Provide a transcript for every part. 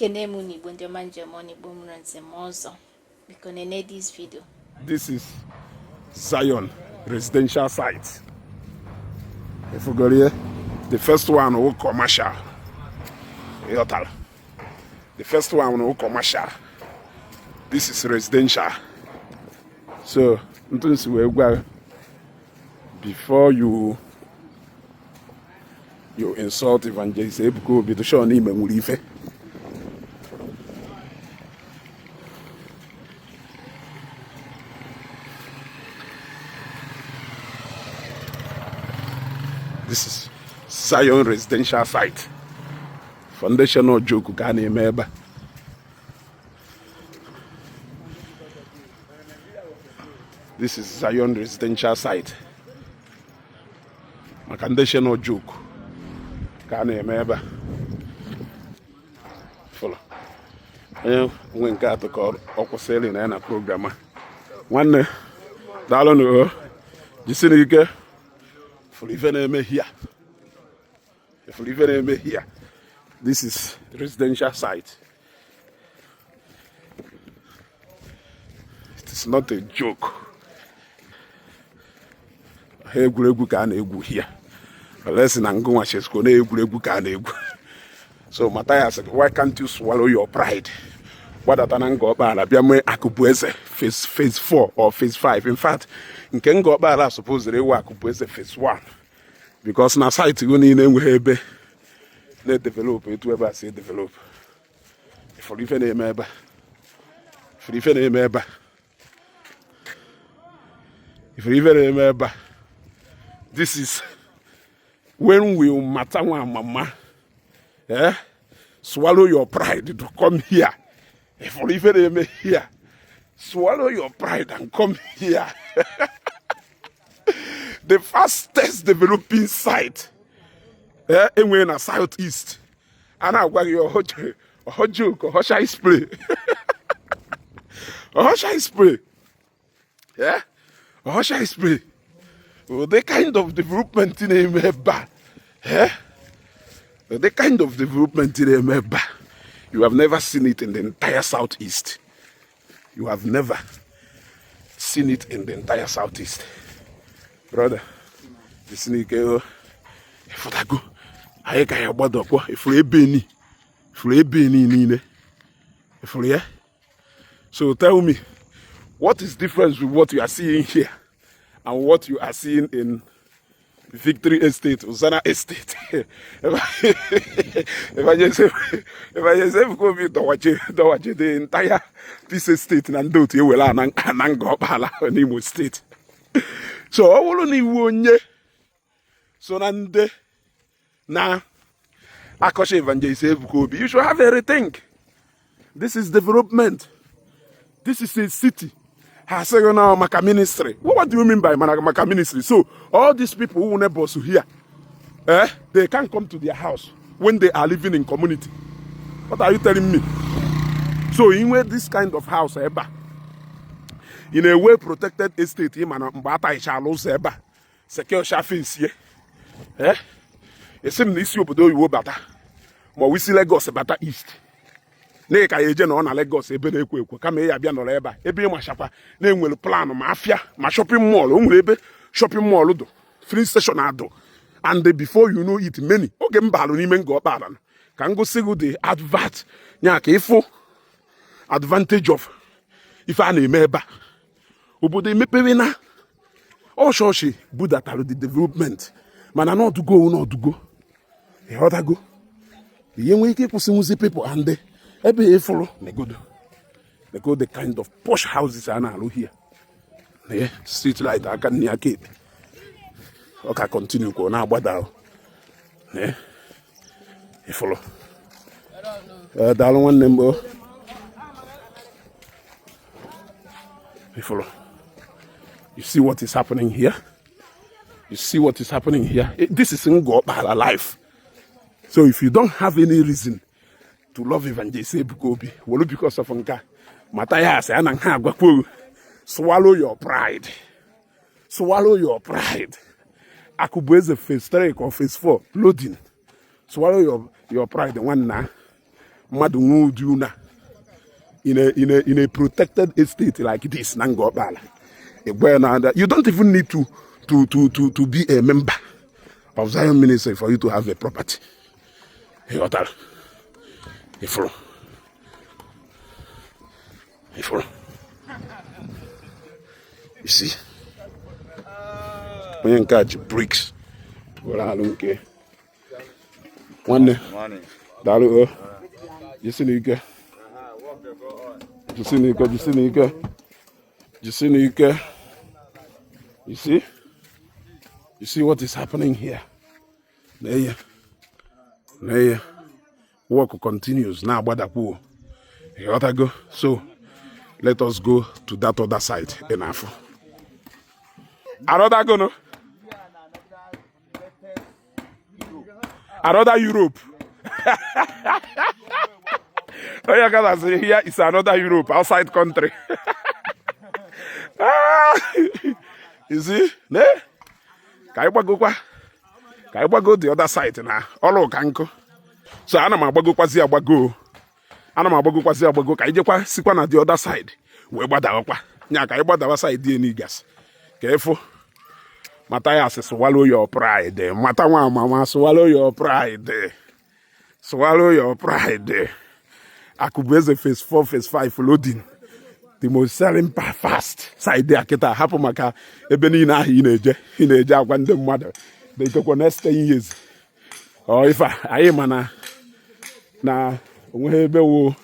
Ekene m unu Igbo ndị ọma njem ọnụ Igbo mụrụ nze m ọzọ biko nene this video. This is Zion residential site. Ifugoro the first one wụ commercial. Ịghọtara? The first one wụ commercial. This is residential. So, ntụ nsi wee gwa before you insult Evangelist Ebuka Obi to show na ime nwere ife. This is Zion residential site. Foundation joke ka a na-eme ebe a. This is Zion residential site. Maka ndị che na joke ka a na-eme ebe a. Fọlọ. Onye nwe nke atọ ka ọ kwụsịrị na ya na program a. Nwanne, daalụnụ o. Jisinụ ike. Fụrụ ife na-eme here. Fụrụ ife na-eme here. This is residential site. It is not a joke. Ha egwuregwu ka a na-egwu here. Unless na ngụnwa chesko na egwuregwu ka a na-egwu. So Matthias, why can't you swallow your pride? Gbadata na Ngor Okpala bịa mee Akụbueze phase 4 or phase 5. In fact, nke Ngor Okpala supposed ịwụ Akụbueze phase 1 because na site go niile enweghị ebe na-edevelop etu ebe a si edevelop. Ifuru ife na-eme ebe a. Ifuru ife na-eme ebe a. Ifuru ife na-eme ebe a. This is when will mata nwa mama eh, swallow your pride to come here. Ifuru ife na-eme here. Swallow your pride and come here. The fastest developing site eh, enwere na South East. A na-agwa gị ọhọ joke, ọhọ shy spray. Ọhọ shy spray. Eh? Ọhọ shy spray. The kind of development na-eme ebe a. Eh? The kind of development na-eme ebe a. You have never seen it in the entire Southeast. You have never seen it in the entire Southeast. Brother, jisi ike o. Ịfụtago anyị ka ya gbadọkwa ifuru ebe ni ifuru ebe ni niile ifuru ya. So tell me, what is difference with what you are seeing here and what you are seeing in Victory Estate, Uzana Estate? Evangelist Ebuka Obi dọwache the entire Peace Estate na ndị otu ewere ana Ngor Okpala n'Imo State. So ọ bụrụ na iwu onye so na ndị na akọcha Evangelist Ebuka Obi, you should have a rethink. This is development. This is a city. Ha asịghị na maka ministry. What do you mean by maka ministry? So all these people who neighbors here, eh, they can't come to their house when they are living in community. What are you telling me? So inwe this kind of house ebe a, in a well protected estate, ị ma na mgbe ataghicha ụzọ ebe a, secure sha fence ye. Eh? Esi m na isi obodo oyibo bata ma ọ bụ isi Lagos bata East na ka ya eje na ọ na Lagos ebe na-ekwo ekwo kama ị ya bịa nọrọ ebe a ebe ị machakwa na-enwere plan ma afịa ma shopping mall o nwere ebe shopping mall dụ filling station adụ and before you know it many oge m balụ n'ime Ngor Okpala ka m gosi gị the advert nya ka ịfụ advantage of ife a na-eme ebe a obodo emepere na ọ chọọchị budatara the development mana n'ọdụgo n'ọdụgo ịghọtago ihe nwee ike ịkwụsịnwuzi people and ebe ịfụrụ negodo nego the kind of posh houses a na-alụ here na street light aka nne aka ekpe ọ ka continue kwa ọ na-agbada na ịfụrụ. Daalụ nwanne m o. Ịfụrụ. You see what is happening here? You see what is happening here? This is Ngor Okpala life. So if you don't have any reason to love Evangelist Ebuka Obi, wolu because of nke a, Matthias a na nha agwakwo swallow your pride. Swallow your pride. Akụbueze phase 3 or phase 4 loading. Swallow your pride nwanna. Mmadụ nwee ụdị ụnọ in a protected estate like this na Ngor Okpala, ịgwa na you don't even need to be a member of Zion Ministry for you to have a property. Ịghọtara? Ifuru, ifuru. You see, onye nke a ji bricks were alụ nke. Nwanne, daalụ o. Jisi n'ike, jisi n'ike, jisi n'ike, jisi n'ike. You see, you see what is happening here? Na-eye na-eye, work continues, na-agbadakwu. Ịghọtago? So let us go to that other side. Ị na-afụ another go, no? Another Europe. Onye ka sị here is another Europe, outside country. Ah, you see, ne ka anyị gbagokwa, ka anyị gbago the other side na ọrụ ka nkụ. So ana m agbagokwazi agbago, ana m agbagokwazi agbago, ka anyị jekwa sikwa na the other side wee gbadawakwa nya, ka anyị gbadawa side enigas ka ịfụ. Mathias, swallow your pride. Mata nwa mama, swallow your pride, swallow your pride. Akụbụeze phase 4, phase 5 loading, the most selling fast side a kịta. Hapụ maka ebe niile ahụ ị na-eje, ị na-eje agwa ndị mmadụ na ikekwe next 10 years ọ ife a anyị ma na onweghị ebe wo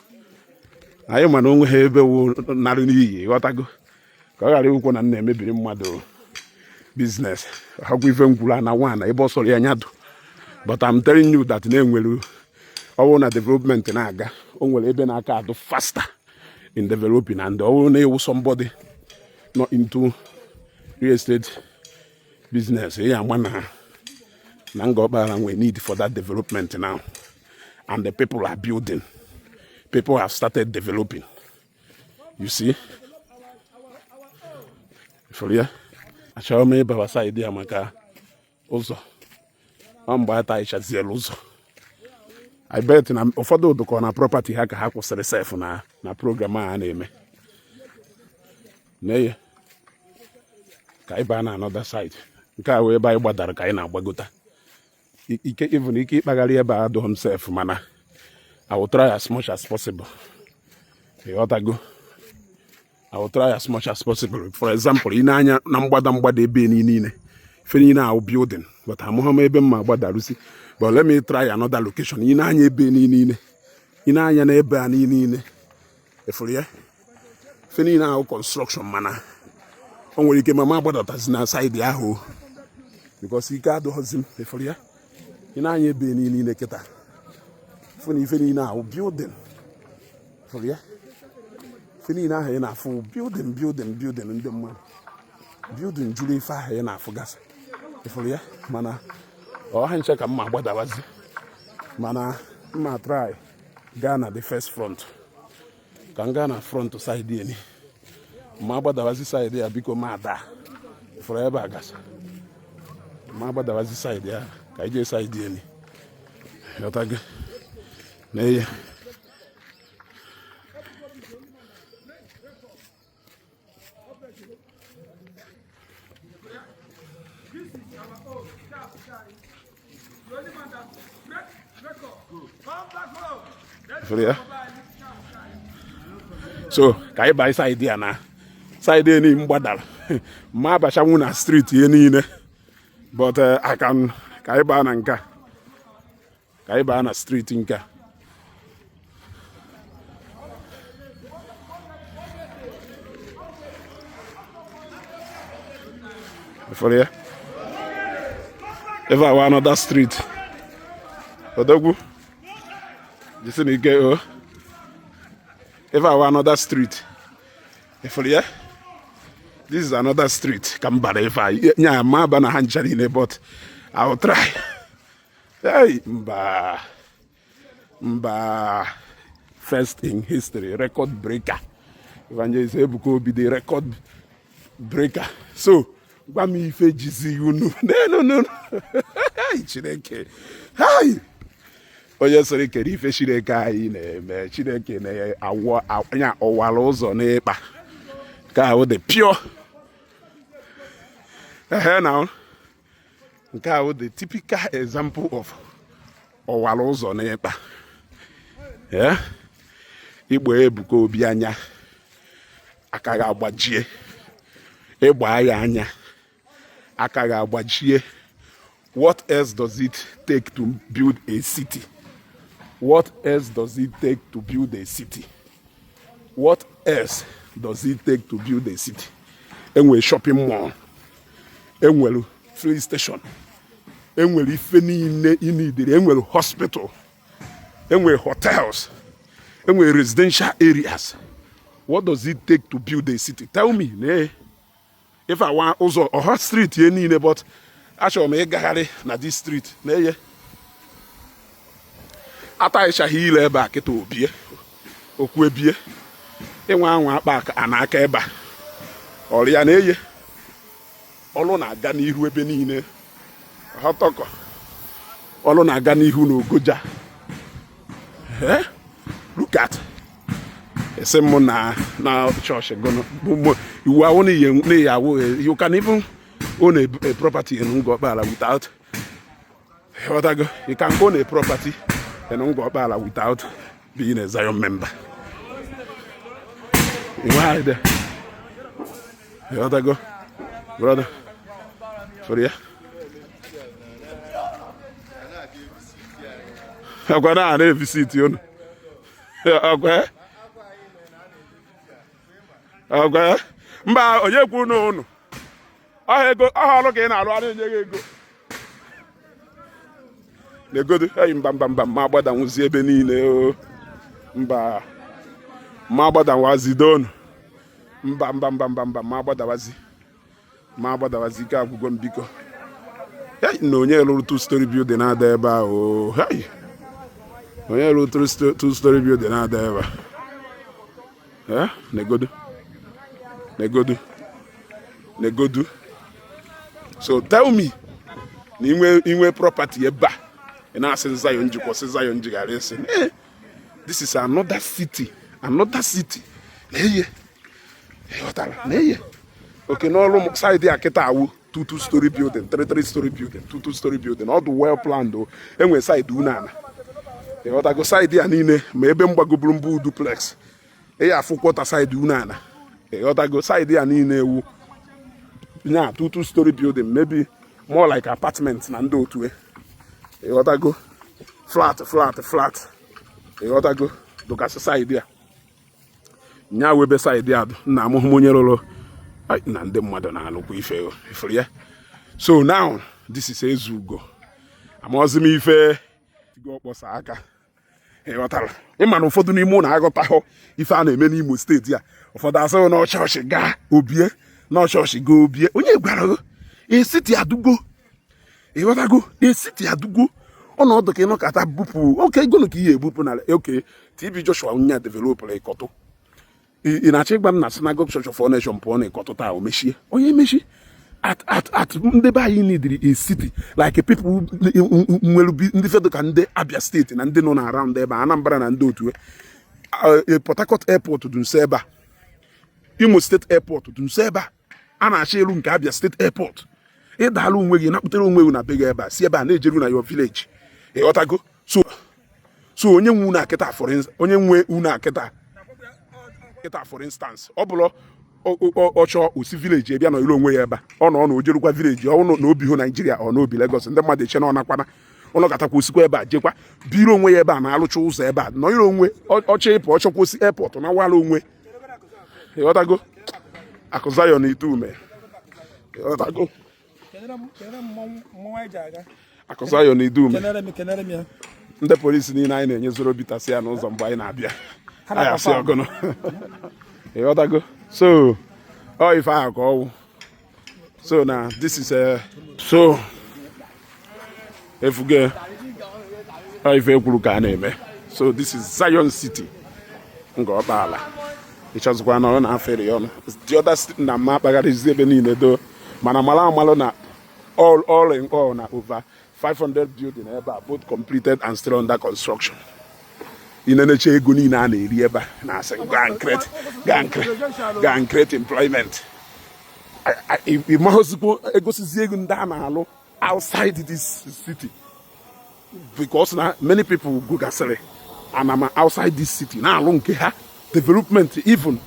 anyị ma na onweghị ebe wo narị n'iyi. Ghọtago? Ka ọ ghara ikwu na m na-emebiri mmadụ business, hakwa ife m kwuru na nwana ebe ọ sọrọ ya nyadụ. But I'm telling you that na-enwere, ọ bụrụ na development na-aga, o nwere ebe na-aka adụ faster in developing. And ọ bụrụ na ịwụ somebody not into real estate business, ị ama na Ngor Okpala nwere need for that development now, and the people are building, people have started developing. You see, for ya achọrọ m ịbawa side ya maka ụzọ ọ mgbe ata ịchaziela ụzọ. I bet na ụfọdụ ụdụkọ na property ha ka ha kwụsịrị sef na program a na-eme n'eye. Ka anyị baa na another side nke a wee ebe anyị gbadara, ka anyị na-agbagota. Ike, even ike ịkpagharị ebe a adụghị m sef, mana I will try as much as possible. Ịghọtago? I will try as much as possible. For example, ị na-anya na mgbada mgbada ebe niile, ife niile ahụ building, but amụghị m ebe m ma gbadarusi. But let me try another location. Ị na-anya ebe niile, ị na-anya n'ebe a niile, efuru ya, ife niile ahụ construction, mana o nwere ike mama agbadatazi na side ahụ because ike adịghịzi m. Efuru ya, ị na-anya ebe niile kịta, fụ na ife niile ahụ building. Efuru ya, ife niile ahụ ị na-afụ, building, building, building, ndị mmadụ building juru ife ahụ ị na-afụ gasị. Ifuru ya? Mana ọha nche ka mma agbadawazi, mana mma try gaa na the first front, ka m gaa na front side eni ma agbadawazi side ya. Biko, ma ada ifuru ebe a gasị, ma agbadawazi side ya, ka anyị jee side eni. Ghọtago? Na ihe fụrụ ya. So ka anyị baa side ya na side eni m gbadara, ma abachanwu na street ihe niile, but I can, ka anyị baa na nke a, ka anyị baa na street nke a. Fụrụ ya, ebe a wa another street. Odogwu, jisi na ike o. Ebe a wa another street. Ifuru ya? This is another street ka m bara ife a nya ma aba na ha ncha niile, but I will try. Hey, mba mba, first in history, record breaker, Evangelist Ebuka Obi, the record breaker. So gwa m ife jizi unu. No, no, no. Hey, Chineke, hey. Onye sịrị kere ife Chineke anyị na-eme, Chineke na-awọ anya ọwara ụzọ n'ịkpa nke ahụ dị pure. Ehe, na nke ahụ the typical example of ọwara ụzọ n'ịkpa. Igbo Ebuka Obi anya aka ga-agbajie, ịgba ya anya aka ga-agbajie. What else does it take to build a city? What else does it take to build a city? What else does it take to build a city? Enwere shopping mall, enwere filling station, enwere ife niile ị nidere, enwere hospital, enwere hotels, enwere residential areas. What does it take to build a city? Tell me. Nee, ife awa ụzọ ọha street ye niile, but achọrọ m ịgagharị na this street na-eye ataghịchaghị ile ebe a kịta. Obie okwu ebie ịnwe anwa akpa a na-aka ebe a ọrụ ya na-eye ọrụ na-aga n'ihu ebe niile. Ọtọkọ ọrụ na-aga n'ihu n'Ogoja. Eh? Look at esi m na chọọchị gụnụ iwu awụ na awụ. You can even own a property in Ngor without, ịghọtago, you can own a property in Ngor without being a Zion member. Inwe idea? Ịghọtago, brother? For ya ọkwa na na-evisit unu, ọkwa ọkwa mba onye kwu n'ụnụ ọha ego ọha ọrụ ka ị na-arụ, a na-enye gị ego na-egodo. Eyi, mba mba mba, ma agbadanwuzi ebe niile o. Mba, ma agbadawazi donu. Mba mba mba mba mba, ma agbadawazi, ma agbadawazi. Ike agwụgwọ m, biko. Hey, na onye lụrụ two story building na-ada ebe a o. Hey, onye lụrụ two story building na-ada ebe a. Eh, negodu, negodu, negodu. So tell me na inwe property ebe a, ị na-asị Zion jikwa sị Zion jighara isi. Eh, this is another city, another city na-eye. Ịghọtara? Na-eye oke n'ọrụ m side a kịta awụ two two story building, three three story building, two two story building. Ọ dị well planned o. Enwe side unu ana, ịghọtago? Side a niile ma ebe mgbagoburu mbụ duplex ị ya afụ quarter side unu ana, ịghọtago? Side a niile ewu nya two two story building, maybe more like apartment na ndị otu e, ịghọtago? Flat, flat, flat, ịghọtago? Dụgasị side a nya webe side a nna amụhụ m onye rụrụ. Ai, na ndị mmadụ na-alụkwa ife o, ifuru ya. So now this is Ezugo. Amaozi m ife tigo ọkpọsa aka, ịghọtara? Ịma na ụfọdụ n'ime ụlọ aghọtaghọ ife a na-eme n'Imo Steeti a. Ụfọdụ asịghị na chọọchị gaa obie, na chọọchị gaa obie. Onye gwara gị esiti adugo? Ịghọtago? Esiti adugo ọnọdụ ka ịnọkọta bupụ oke ego ka ihe ebupụ na oke TB Joshua nya developụrụ Ịkọtụ. Ị na-achọ ịgwa m na Synagogue Church of All Nation pụọ na Ịkọtụ taa, o mechie? Onye emechi at ndị be anyị neediri a city like people nwere ndị fedo ka ndị Abia Steeti na ndị nọ na around ebe a, Anambra na ndị otu. Port Harcourt Airport dị nso ebe a, Imo State Airport dị nso ebe a, a na-achọ elu nke Abia State Airport. Ịdala onwe gị, napụtara onwe gị na be gị ebe a, si ebe a na-ejeru na your village, ịghọtago? So onye nwe unu akịta, for instance, onye nwe unu akịta kịta, for instance, ọ bụrụ ọ chọọ osi village bịa nọnyere onwe ya ebe a, ọ nọ na ojerukwa village, ọ nọ na obi hụ Naijiria, ọ na obi Lagos, ndị mmadụ eche na ọ nakwana ụlọ katakwa, osikwa ebe a jekwa biri onwe ya ebe a, na-alụcha ụzọ ebe a, nọnyere onwe. Ọchọ ịpụ, ọchọkwa osi airport na wala onwe, ịghọtago? Akụ Zion ite ume, ịghọtago? Kenere m, kenere m mmọnwụ, mmọnwụ anyị ji aga. Akụ Zion ite ume. Kenere m, kenere m ya. Ndị polisi niile anyị na-enye zoro bitasị ya n'ụzọ mgbe anyị na-abịa. Ha anyị asị na-akwa. ọgụnụ, ịghọtago? So ọ ife ahụ ka ọwụ. So na this is a, so efuge ọ ife ekwuru ka a na-eme. So this is Zion City nga ọkpaala. Ịchọzikwa na ọ na-afere ya ọnụ the other na mma akpagharịzi ebe niile do, mana mara amalụ na All in all na over 500 building ebe a, both completed and still under construction. Ị na-eneche ego niile a na-eri ebe a na-asị, Go and create employment." Ị maghịzikwa egosizi ego ndị a na-alụ outside this city, because na many people gogasịrị anama outside this city na-alụ nke ha development. Even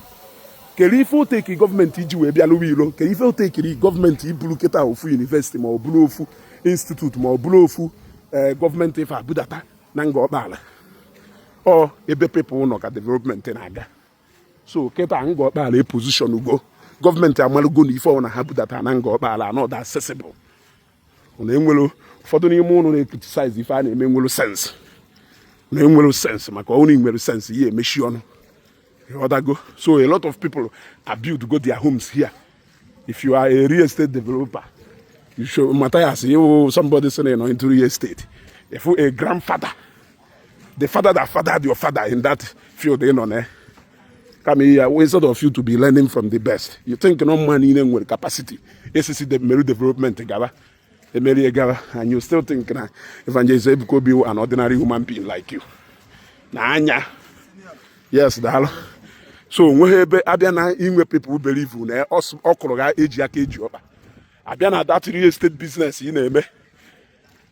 kere ife oteki gọọmenti iji wee bịa lụwa ilo, kere ife otekiri gọọmenti iburu kịta ofu university, ma ọ bụrụ ofu institute, ma ọ bụrụ ofu gọọmenti ife abudata na Nga Ọkpala. Ọ ebe people nọ ka development na-aga. So kịta Nga Ọkpala e position ugo, gọọmenti amalụgo na ife ọ na ha budata na Nga Ọkpala anọdụ accessible. Na enwere ụfọdụ n'ime ụnụ na-e criticize ife a na-eme nwere sense, na enwere sense, maka ọnụ nwere sense ihe emechi ọnụ. Ịghọtago? So a lot of people are build go their homes here. If you are a real estate developer, you should, Matthias, you, somebody saying nọ into real estate, if you a grandfather, the father that fathered your father in that field ị nọ na kama ya, instead of you to be learning from the best, you think no mma niile nwere capacity esisi de meru development gaba emerie gaba, and you still think na Evangelist Ebuka Obi an ordinary human being like you na anya. Yes, daalụ. So onweghị ebe abịa na inwe people believe na ọ kụrụ ga eji aka eji ọkpa abịa na that real estate business ị na-eme.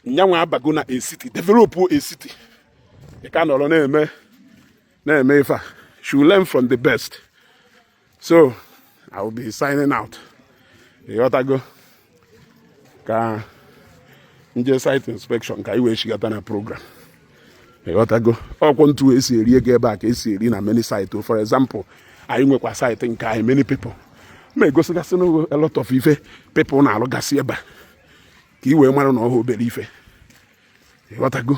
Nyanwa abago na a city, develop a city, ị ka nọrọ na-eme ife a. Should learn from the best. So I will be signing out. Ịghọtago? Ka nje site inspection ka anyị wee chigata na program. Ịghọtago? Ọkwụ ntu esi eri ego ebe a ka esi eri na many site. For example, anyị nwekwa site nke anyị. Many people ma egosigasị a lot of ife people na-alụgasị ebe a ka ị wee mara na ọha obere ife. Ịghọtago?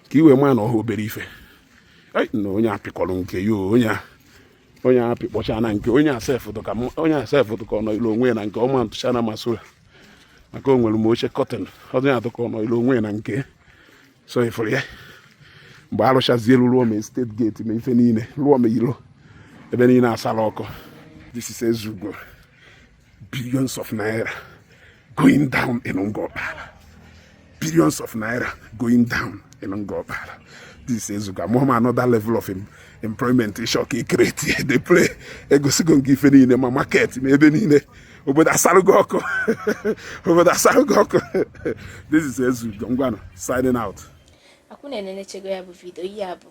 Ka ị wee mara na ọha obere ife. Na onye apịkọrọ nke ya, onye apịkpọcha na nke onye asefụtụ ka onye asefụtụ ka ọ nọ ilu onwe ya na nke ọma ntụcha na masụra, maka o nwere m oche curtain. Ọdụ ya atụ ka ọ nọ ilu onwe ya na nke. So ifụrụ ya mgbe arụchazie elu, rụọ ma estate gate, ma ife niile, rụọ ma ilo ebe niile asara ọkụ. This is Ezugo. Billions of naira going down in Ngọkpala. Billions of naira going down in Ngọkpala. This is Ezugo. Amụọ m another level of employment ịchọ ka create dey play. Egosigo nke ife niile, ma market, ma ebe niile, obodo asarụgo ọkụ, obodo asarụgo ọkụ. This is Ezugo. Ngwanụ, signing out. Akwụ na-enenechego ya bụ video. Ihe a bụ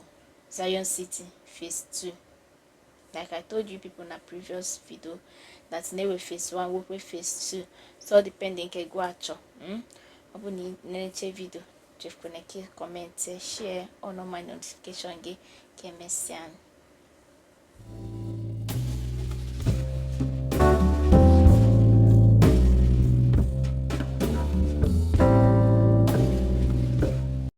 Zion City Phase 2. Like I told you people na previous video that na-ewe phase 1, wekwe phase 2, so depending nke gụ achọ. Ọ bụ na ị na-eche video, chefukwana ka comment, share, on my notification gị. Ka emesịa.